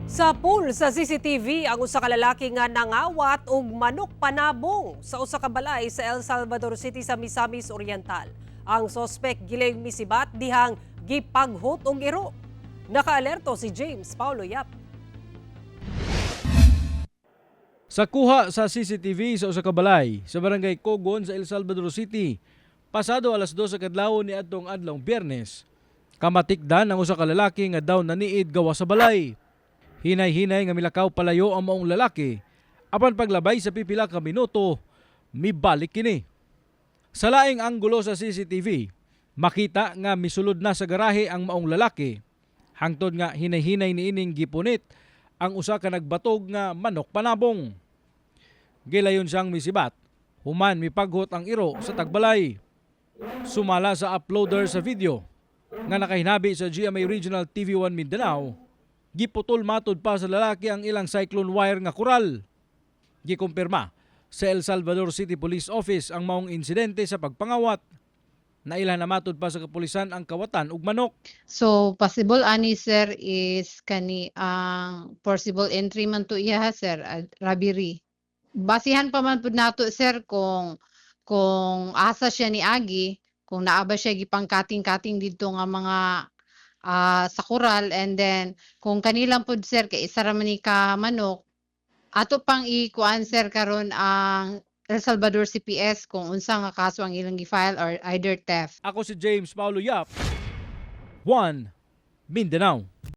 Sapul sa CCTV ang usa ka lalaki nga nangawat og manok panabong sa usa ka balay sa El Salvador City sa Misamis Oriental. Ang sospek giling misibat dihang gipaghot og iro. Nakaalerto si James Paulo Yap. Sa kuha sa CCTV sa usa ka balay sa Barangay Cogon sa El Salvador City, pasado alas 2 sa kadlawon ni adtong adlawng Biyernes, kamatikdan ang usa ka lalaki nga daw naniid gawa sa balay. Hinay-hinay nga milakaw palayo ang maong lalaki, apan paglabay sa pipila ka minuto, mibalik kini. Sa laing anggulo sa CCTV, makita nga misulod na sa garahe ang maong lalaki. Hangtod nga hinay-hinay niining gipunit ang usa ka nagbatog nga manok panabong. Gilayon siyang misibat, human mipaghot ang iro sa tagbalay. Sumala sa uploader sa video nga nakahinabi sa GMA Regional TV1 Mindanao, giputol matod pa sa lalaki ang ilang cyclone wire nga koral. Gikumpirma sa El Salvador City Police Office ang maong insidente sa pagpangawat. Nailhan na matod pa sa kapulisan ang kawatan ug manok. So possible ani, sir, is kani ang forcible entry man to iya, sir, robbery. Basihan pa man pud nato, sir, kung asa siya ni agi, kung naa ba siya gipangkating-kating didto nga mga sa kural, and then kung kanilang pud, sir, kay isa ra man ni ka manok, ato pang i-kuan, sir, karon ang El Salvador CPS kung unsa nga kaso ang ilang gi-file or either theft. Ako si James Paulo Yap, 1 Mindanao.